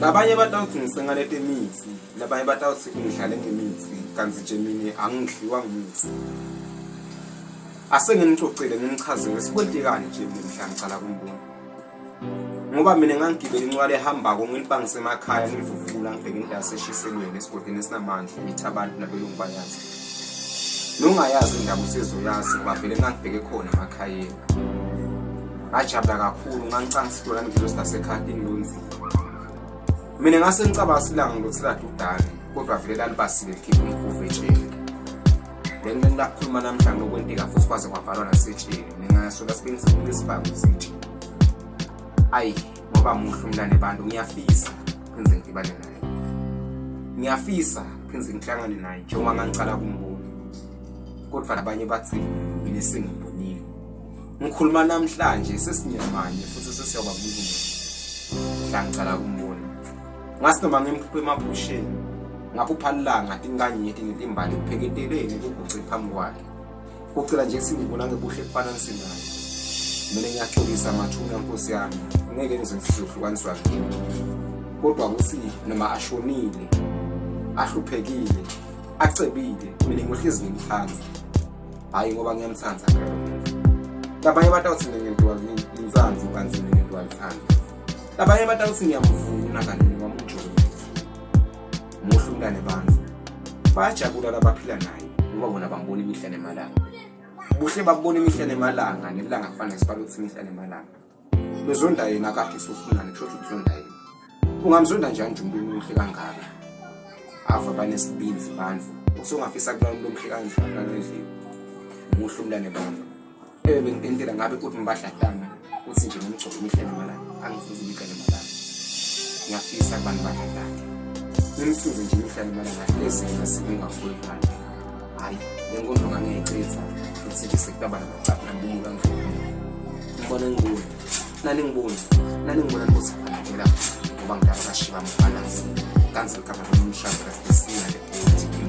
Labanye batawuthi ngisengaleta imithi, labanye batawuthi ngidlale ngemithi, kanti nje mina angidliwa ngimithi. Asenginicocele nginichazele sikwentekani nje mina mhla ngicala kumbona. Ngoba mina ngangigibela incwala ehambako ngilibangise emakhaya ngilivuvukula ngibheke into yaseshiselweni esigodini esinamandla ithi abantu nabelungu bayazi. Nongayazi indaba usezoyazi ngoba vele ngangibheke khona emakhayeni. Ngajabula kakhulu ngangicanga isitolo ngilosi lasekhaya ingilonzile. Mina ngase ngicabanga silanga ngokuthi lade udane kodwa vele lalibasile likhipha umkhuvu etsheni. Le nto engilakhuluma namhla ngilokwenteka futhi kwaze kwabhalwa nasetsheni. Mina ngasola sibenzile lesibhamu sitshe. Ayi ngoba muhle umntane bantu ngiyafisa phindze ngidibane naye. Ngiyafisa phindze ngihlangane naye njengoba ngangicala kumbona. Kodwa labanye bathi mina sengibonile. Ngikhuluma namhlanje sesinyamanye futhi sesiyoba umuntu mhla ngicala kumbona. Ngasi noma ngimphuphe emaphusheni ngaphupha lilanga tinkanyeti netimbali kupheketeleni kuguce phambi kwakhe. Kucela nje singibona ngebuhle kufana nisinayo. Mina ngiyaxolisa mathuna nkosi yami ngeke ngize ngizohlukaniswa nje. Kodwa kuthi noma ashonile ahluphekile acebile mina ngihlezi ngimthanda. Hayi ngoba ngiyamthanda phela lo muntu. Labanye batawuthi mina ngento insanzu kanti mina ngento alithanda. Labanye batawuthi ngiyamvuna kanti mina wami ujolo. Muhle umntane bantu. Bayajabula labaphila naye ngoba bona bambona imihla nemalanga. Buhle babona imihla nemalanga nelanga kufanele sibale ukuthi imihla nemalanga. Bezonda yena kade usufunani kusho ukuthi uzonda yena. Ungamzonda njani nje umuntu omuhle kangaka? Ava banesibindi bantu. Usungafisa kulala umuntu omuhle kanjani endlini. Muhle umntane bantu. Ebe bengitentela ngabe uthi ngibadlatana uthi nje ngimgcobe imihla nemalanga. Angifuzi imihla nemalanga. Ngiyafisa kubantu badlatana. Ngimsize nje imihla nemalanga hlezi ngingakhuli imali. Hayi, le nkondlo ngangiyayichitha futhi nje sekutaba namacala nabumuka ngidlula. Ngibona ngibona. Nani ngibona. Nani ngibona nkosi ngela ngoba ngidala kashiba mfanazi. Kanzi ligama lomshado kasisina le bhuti.